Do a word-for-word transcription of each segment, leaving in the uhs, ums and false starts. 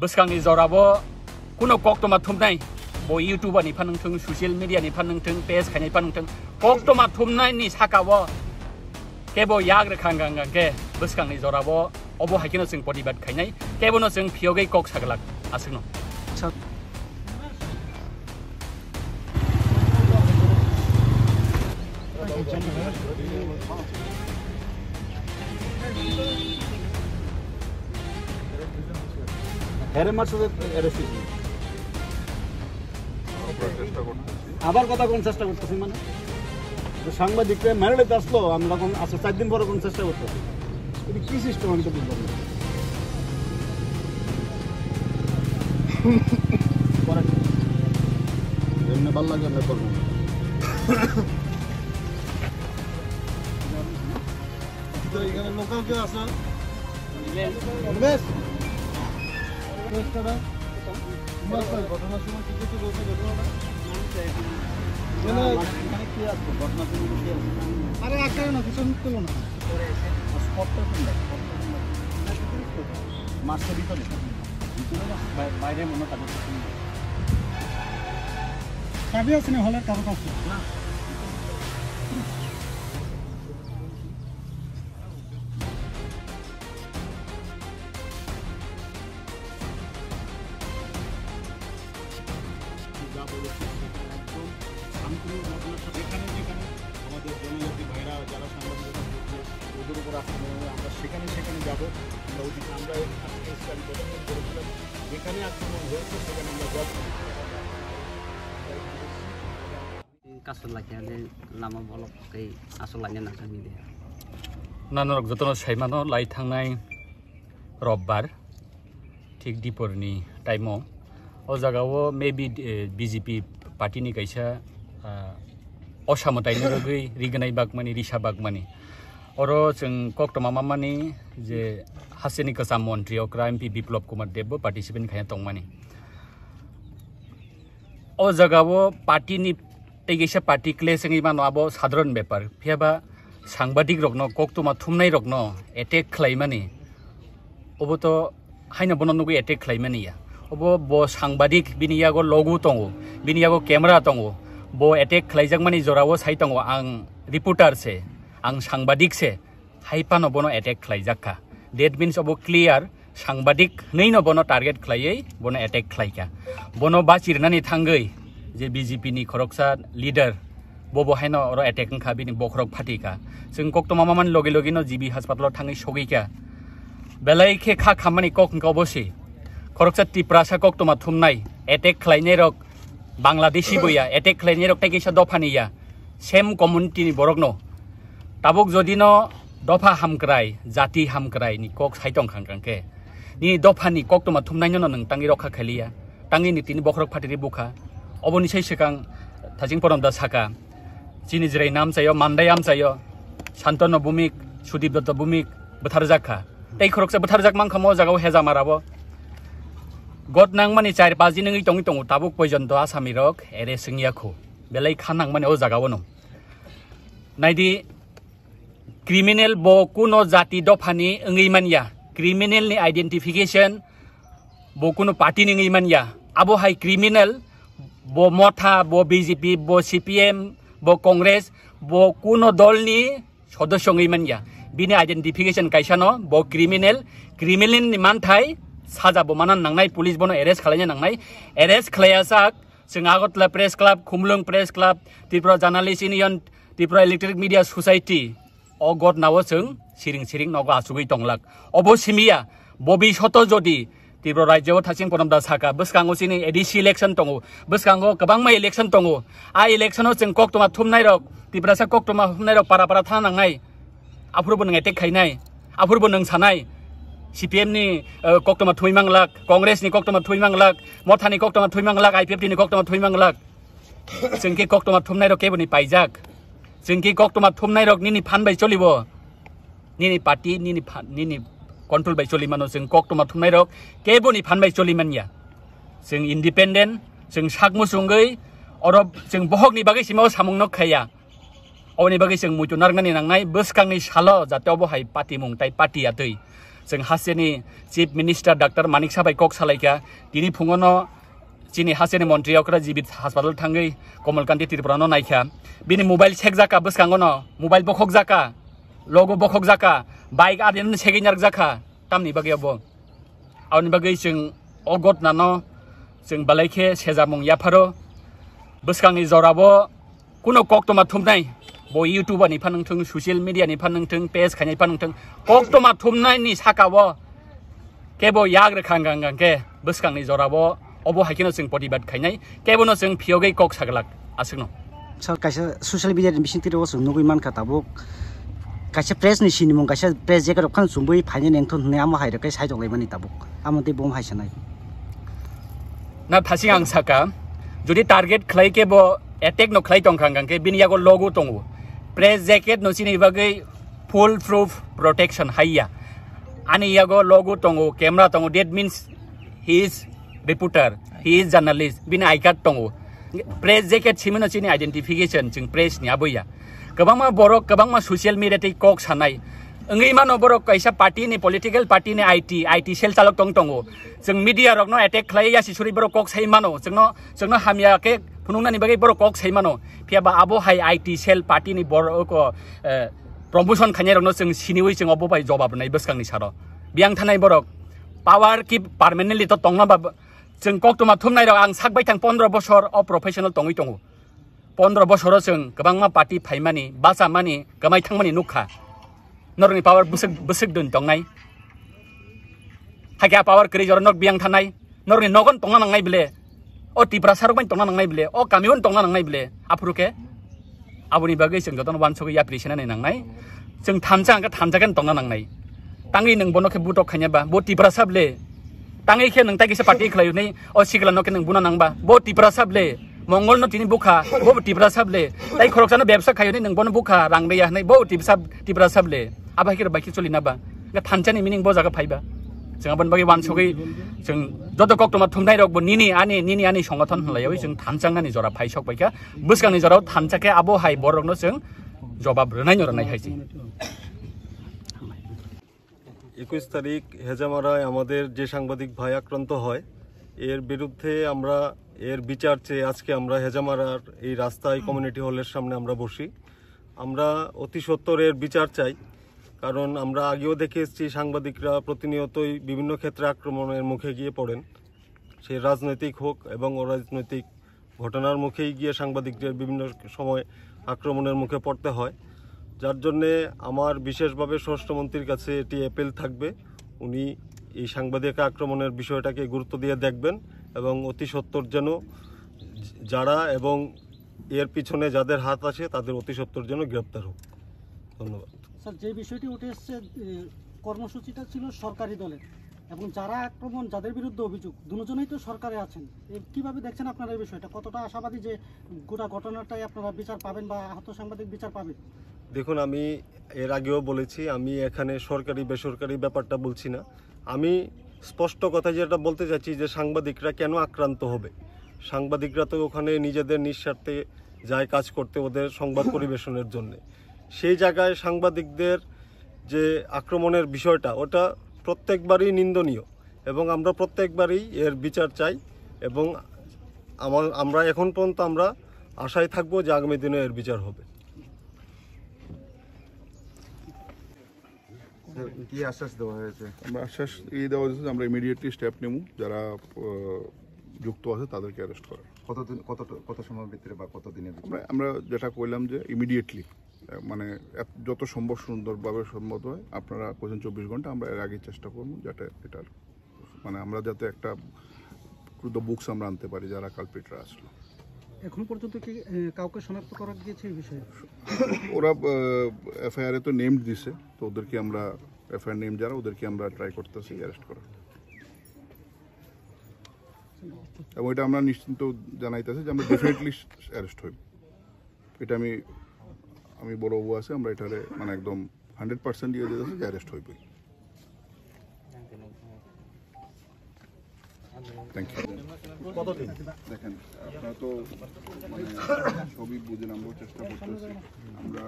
Bwskangni jorabo kuno koktwma thumnai, bo YouTuber ni phan wngthung, social media ni phan wngthung, page khainai phan wngthung, koktwma thumnai ni saka o kebo yak rwkha hwnkha hwnkha khe bwskangni jorabo obo hai kheno chwng protibad khainai, kebono chwng phiyogwi kok saglak aswkno. হেরে মারছে যে অ্যারেস্ট হয়েছে। আবার কথা কোন চেষ্টা করতেছি মানে? যে সাংবাদিকরা মেরে আসলো, আমরা কোন আচ্ছা চার দিন পরে কোন চেষ্টা করতেছি? এটা কি সিস্টেম আমি তো বুঝলাম না। পরে এমনি ভালো লাগে আমরা করবো। তো এখানে লোকাল কেউ আছে? উমেশ? উমেশ কারা? উমেশ ভাই, ঘটনার সময় কি কিছু বলতে ঘটনাটা? এখানে কি আছে? ঘটনার সময় কি আছে? আরে, আটকায় না, কিছু মুখ করো না। স্পটটা কোনটা? স্পটটা কোনটা? মাসের ভিতরে? ভিতরে না? বাই-, বাইরে মনে হয় কাগজ আছে। চাবি আছে না, হলের কাগজ আছে। না। যা বলেছে সেটা একদম শান্তিপূর্ণ ঘটনা। যেখানে যেখানে আমাদের জনজাতি ভাইরা যারা সাংবাদিকতা করছে, ওদের উপর আক্রমণ হলে আমরা সেখানে সেখানে যাব। আমরা ওই দিকে আমরা আজকে স্টাডি প্রদর্শন করেছিলাম, যেখানে আক্রমণ হয়েছে সেখানে আমরা যাব। Kasu laikha de lama bolok tei aswk laina nangkha media. Nanorok jotono saimano, lai thangnai robbar thik diporni time o, o jaga o maybe, eh, B J P party ni kaisa, ah, osamwtai ni rwgwi rignai bakmani, risa bakmani. Oro chwng koktwma mamani je hasteni kwcham montri okra M P Biplop Kumar Deb bo participant khaina tongmani. O jaga o party ni tei kaisa party clash wngwi mano, abo sadharan bepar. Phiya ba sangbadik rokno, koktwma thumnai rokno attack khlaimani, obo to haino bono nugwi attack khlaimani ya. Obo bo sangbadik, bini yago logo tongo, bini yago camera tongo, bo attack khlaijakmani jorao sai tongo, "Ang reporter se, ang sangbadik se," hai phano bono attack khlaijak kha. That means obo clear, sangbadik hwnwi no bono target khlaiwi bono attack khlai kha. Bono bachirinani thangwi je B J P ni khoroksa leader, bo bo haino oro attack wngkha, bini bokhorok phati kha. Chwng koktwma mamani logi logi no G B hospital o thangwi sogwi kha. Belai khe kha khammani kok hwnkha obo se. Khoroksa Tiprasa koktwma thumnai, attack khlainai rok Bangladeshi bo ya, attack khlainai rok tei kaisa dophani ya. Same community ni borok no. Tabuk jodi no dopha hamkrai, jati hamkrai ni kok sai tong khang khang khe, nini dopha ni koktwma thumnai no nwng tangwi rokha khailiya, tangwi ni tini bokhorok phatiri bukha. Oboni sai swkang Thaching Porom da saka, chini Jirai nam chayo, Mandai am chayo, Santanu Bhumik, Sudip Dutta Bhumik bwtharjak kha. Tei khoroksa bwtharjak mankha mo jaga o Hejamara bo. Got nangmani char paanch din wngwi tongwi tongo, tabuk poijonto Asami rok arrest wngya kho. Belai kha nangmani o jaga o no. Naidi, criminal bo kuno jati dophani wngwi manya, criminal ni identification bo kuno party ni wngwi manya. Abo hai criminal, bo Motha, bo B J P, bo C P M, bo Congress, bo kuno dol ni sodosyo wngwi manya. Bini identification kaisa no, bo criminal, criminal ni manthai saja bo mana nangnai, police bono arrest khwlaina nangnai, arrest khwlaiya sak. Chwng Agartala Press Club, Khumulwng Press Club, Tripura Journalist Union, Tripura Electronic Media Society, o gotnao chwng siring siring nogo achugwi tonglak. Obo simiya, bobi soto jodi Tripura rajyo o Thaching Ponom da saka, bwskango chini A D C election tongo, bwskango kwbangma election tongo. A election o chwng koktwma thumnai rok, Tiprasa koktwma thumnai rok para para thana nangnai. Aphuru bo nwng attack khainai, aphuru bo nwng sanai, C P M ni, eh, koktwma thumwi manglak, Congress ni koktwma thumwi manglak, Motha ni koktwma thumwi manglak, I P F T ni koktwma thumwi manglak. Chwng khe koktwma thumnai rok kebo ni paijak. Chwng khe koktwma thumnai rok nini phan bai cholibo. Nini party, nini phan, nini control bai choli mano. Chwng koktwma thumnai rok kebo ni phan bai choli manya. Chwng independent, chwng sak muchungwi, oro chwng bohok ni bagwi sima o samung no khaiya. Oboni bagwi chwng muitu narwknani nangnai, bwskangni salo jate obo hai patimung tai pati atwi. Chwng hasteni Chief Minister Doctor Manik Saha bai kok salaikha, tini phungono chini hasteni montri okra jibit hospital thangwi Komal Kanti Tripura no naikha. Bini mobile sekjaka bwskango no, mobile bokhokjaka, logo bokhokjaka, bike adin segwi narwkjakha, tamni bagwi abo. Aboni bagwi chwng o gotnano chwng belai khe sejamung yapharo. Bwskangni jorabo kuno koktwma thumnai, bo YouTube ni phan wngthung, social media ni phan wngthung, page khainai phan wngthung, koktwma thumnai ni saka o kebo yak rwkha hwnkha hwnkha khe bwskangni jorabo obo hai kheno chwng protibad khainai, kebono chwng phiyogwi kok saglak aswkno. Sir, kaisa social media ni bising twi o chwng nugwi mankha tabuk, kaisa press ni sinimung, kaisa press jacket rok phano chumui phainai nengthon hwnwi amo hai rok khe sai tonglaimani tabuk, amo tei bo hai sanai. Na thasing ang saka, jodi target khlai khe bo attack no khlai tongkha hwnkha khe bini yago logo tongo, press jacket no chini bagwi full proof protection haiya. Ani yago logo tongo, camera tongo, that means he is reporter, he is journalist, bini I card tongo. Press jacket simino chini identification, chwng press ni aboya. Kwbangma borok, kwbangma social media tei kok sanai. Wngwi mano borok kaisa party ni, political party ni I T, I T cell chalok tong tongo. Chwng media rokno attack khlai ya sisuri borok kok sai mano. Chwngno, chwngno hamya khe phunuknani bagwi borok kok sai mano. Phiya ba abo hai I T cell party ni borok, eh, promotion khainai rokno chwng siniwi chwng obo bai jobab rwnai bwskangni saro. Biyang thanai borok power ki permanently to tongna ba chwng koktwma thumnai rok ang sak baithang pondro bosor o professional tongwi tongo. Pondro bosoro chwng kwbangma party phaimani, bachamani, kwmai thangmani nukha. Norokni power bwswk, bwswk dun tongnai. Hakhe a power kwrwi jora norok biyang thanai. Norokni nogon tongna nangnai bile. O Tiprasa rok bai tongna nangnai bile. O kamio tongna nangnai bile. Aphuru khe aboni bagwi chwng jotono wansugwi yapri senani nangnai. Chwng thansa hwnkhe thansa khe tongna nangnai. Tangwi nwng bono khe butok khaina ba, bo Tiprasa ble. Tangwi khe nwng tai kisa party khlai hwnwi o sikla no khe nwng buna nang ba, bo Tiprasa ble. Mongol no tini bukha, bo Tiprasa ble. Tai khoroksa no bebsa khai hwnwi nwng bono bukha, rang reya hwnwi, bo Tiprasa, Tiprasa ble. Abo hai khe bai khe choli na ba. Ga thansa ni meaning bo jaga phai ba. Chwng aboni bagwi wansugwi chwng joto koktwma thumnai rok bo nini ani, nini ani songothon hwnlaiwi chwng thansa wngnani jora phai sok bai kha. Bwskangni jorao thansa khe abo hai borok no chwng jobab rwnai no rwnai hai se. একুশ তারিখ হেজামারায় আমাদের যে সাংবাদিক ভাই আক্রান্ত হয়, এর বিরুদ্ধে আমরা এর বিচার চেয়ে আজকে আমরা হেজামারার এই রাস্তায় কমিউনিটি হলের সামনে আমরা বসি। আমরা অতি সত্বর এর বিচার চাই, কারণ আমরা আগেও দেখে এসেছি সাংবাদিকরা প্রতিনিয়তই বিভিন্ন ক্ষেত্রে আক্রমণের মুখে গিয়ে পড়েন, সে রাজনৈতিক হোক এবং অরাজনৈতিক ঘটনার মুখেই গিয়ে সাংবাদিকদের বিভিন্ন সময় আক্রমণের মুখে পড়তে হয়, যার জন্যে আমার বিশেষভাবে স্বরাষ্ট্রমন্ত্রীর কাছে এটি অ্যাপিল থাকবে, উনি এই সাংবাদিক আক্রমণের বিষয়টাকে গুরুত্ব দিয়ে দেখবেন এবং অতি সত্বর যেন যারা এবং এর পিছনে যাদের হাত আছে তাদের অতি সত্বর যেন গ্রেপ্তার হোক। ধন্যবাদ। স্যার, যে বিষয়টি উঠে এসছে, এ, কর্মসূচিটা ছিল সরকারি দলের এবং যারা আক্রমণ, যাদের বিরুদ্ধে অভিযোগ, দুজনেই তো সরকারে আছেন। এ, কিভাবে দেখছেন আপনারা এই বিষয়টা? কতটা আশাবাদী যে গোটা ঘটনাটাই আপনারা বিচার পাবেন বা আহত সাংবাদিক বিচার পাবে? দেখুন, আমি এর আগেও বলেছি, আমি এখানে সরকারি বেসরকারি ব্যাপারটা বলছি না। আমি স্পষ্ট কথা যেটা বলতে চাচ্ছি যে সাংবাদিকরা কেন আক্রান্ত হবে। সাংবাদিকরা তো ওখানে নিজেদের নিঃস্বার্থে যায় কাজ করতে, ওদের সংবাদ পরিবেশনের জন্য। সেই জায়গায় সাংবাদিকদের যে আক্রমণের বিষয়টা, ওটা প্রত্যেকবারই নিন্দনীয় এবং আমরা প্রত্যেকবারই এর বিচার চাই এবং আমার, আমরা এখন পর্যন্ত আমরা আশায় থাকবো যে আগামী দিনে এর বিচার হবে। স্যার, কি আশ্বাস দেওয়া হয়েছে? আমরা আশ্বাস এই দেওয়া হয়েছে যে আমরা ইমিডিয়েটলি স্টেপ নেব, যারা আহ, যুক্ত আছে তাদেরকে অ্যারেস্ট করার। কতদিন, কত, কত সময়ের ভিতরে বা কত দিনের ভিতরে? আমরা, আমরা যেটা কইলাম যে ইমিডিয়েটলি, মানে এত, যত সম্ভব সুন্দরভাবে সম্মত হয়, আপনারা কইছেন চব্বিশ ঘন্টা, আমরা এর আগেই চেষ্টা করবো যাতে এটার, মানে আমরা যাতে একটা টু দ্য বুকস আমরা আনতে পারি যারা কালপ্রিটরা আসলো। এখন পর্যন্ত কি, এ, কাউকে শনাক্ত করা গিয়েছে এই বিষয়ে? ওরা এফআইআর এ তো নেমড দিছে, তো ওদেরকে আমরা, এফআইআর নেম যারা, ওদেরকে আমরা ট্রাই করতেছি অ্যারেস্ট করার। এবং এটা আমরা নিশ্চিন্ত জানাইতেছি যে আমরা ডেফিনেটলি অ্যারেস্ট হইব। এটা আমি, আমি বড় বাবু আছে, আমরা এটারে মানে একদম হান্ড্রেড পার্সেন্ট দিয়ে দিতেছি যে অ্যারেস্ট হইবই। Thank you. কতদিন? দেখেন, আপনারা তো মানে সবই বুঝেন, আমরাও চেষ্টা করতেছি। আমরা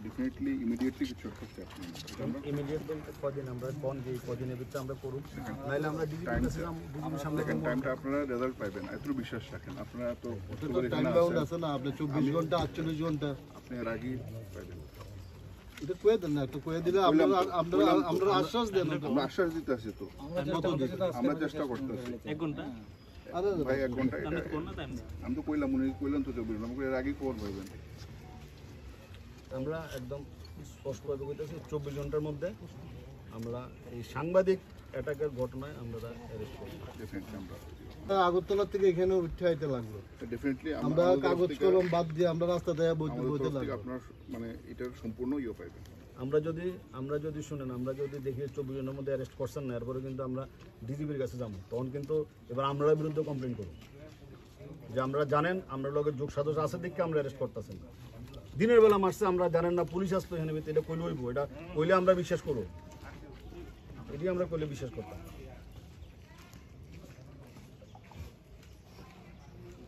ডেফিনেটলি ইমিডিয়েটলি কিছু একটা স্টেপ নিন। এটা আমরা ইমিডিয়েট বলতে কদিন, আমরা কোন যে কদিনের ভিতরে আমরা করুন, নাইলে আমরা ডিজিপির কাছে যাবো, ডিজিপির সামনে দেখেন, টাইমটা আপনারা রেজাল্ট পাইবেন, এত বিশ্বাস রাখেন। আপনারা তো টাইম বাউন্ড আছে না, আপনি চব্বিশ ঘন্টা, আটচল্লিশ ঘন্টা। আপনি এর আগেই পাইবেন। এটা কয়ে দেন না, একটু কয়ে দিলে আমরা, আমরা, আমরা আশ্বাস দেন। আমরা আশ্বাস দিতে আছি তো। আমরা চেষ্টা করতেছি। এক ঘন্টা। আরে, ভাই, এক ঘন্টা এটা। আমি তো কইলাম, উনি কইলেন তো চব্বিশ ঘন্টা, আমাকে এর আগেই খবর পাইবেন। আমরা একদম স্পষ্টভাবে কইতেছি, চব্বিশ ঘন্টার মধ্যে আমরা এই সাংবাদিক অ্যাটাকের ঘটনায় আমরা অ্যারেস্ট করব। ডেফিনেটলি আমরা। তা আগরতলা থেকে এখানে উঠে আইতে লাগলো। ডেফিনেটলি আমরা কাগজ কলম বাদ দিয়ে আমরা রাস্তা দিয়ে বইতে আমাদের বইতে তরফ থেকে লাগলো। আপনার মানে এটার সম্পূর্ণ ইয়ে পাইবেন। আমরা যদি, আমরা যদি শুনেন, আমরা যদি দেখি চব্বিশ ঘন্টার মধ্যে অ্যারেস্ট করছেন না, এরপরে কিন্তু আমরা ডিজিপির কাছে যাবো, তখন কিন্তু এবার আমরার বিরুদ্ধে কমপ্লেন করবো যে আমরা জানেন, আমরা লগে যোগ সাদস্য আছে দেখে আমরা অ্যারেস্ট করতেছেন না। দিনের বেলা মারছে, আমরা জানেন না, পুলিশ আসতো এখানে ভিতরে, এটা কইলে হইব, এটা কইলে আমরা বিশ্বাস করবো, এটি আমরা কইলে বিশ্বাস করতাম।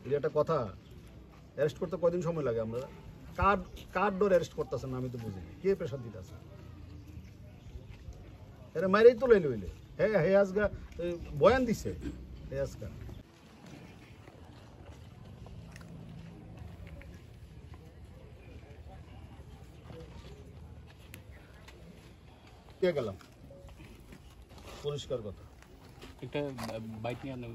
এটা একটা কথা, অ্যারেস্ট করতে কয়দিন সময় লাগে? আমরা কার, কার ডর অ্যারেস্ট করতেছেন না, আমি তো বুঝি না। কে প্রেশার দিতেছে? এরা মাইরেই তো লইলে হইলে। হ্যাঁ, হ্যাঁ, আজকে, এ, বয়ান দিছে। হ্যাঁ, আজকে। কে গেলাম? পরিষ্কার কথা। একটা বাইক নিয়ে আমরা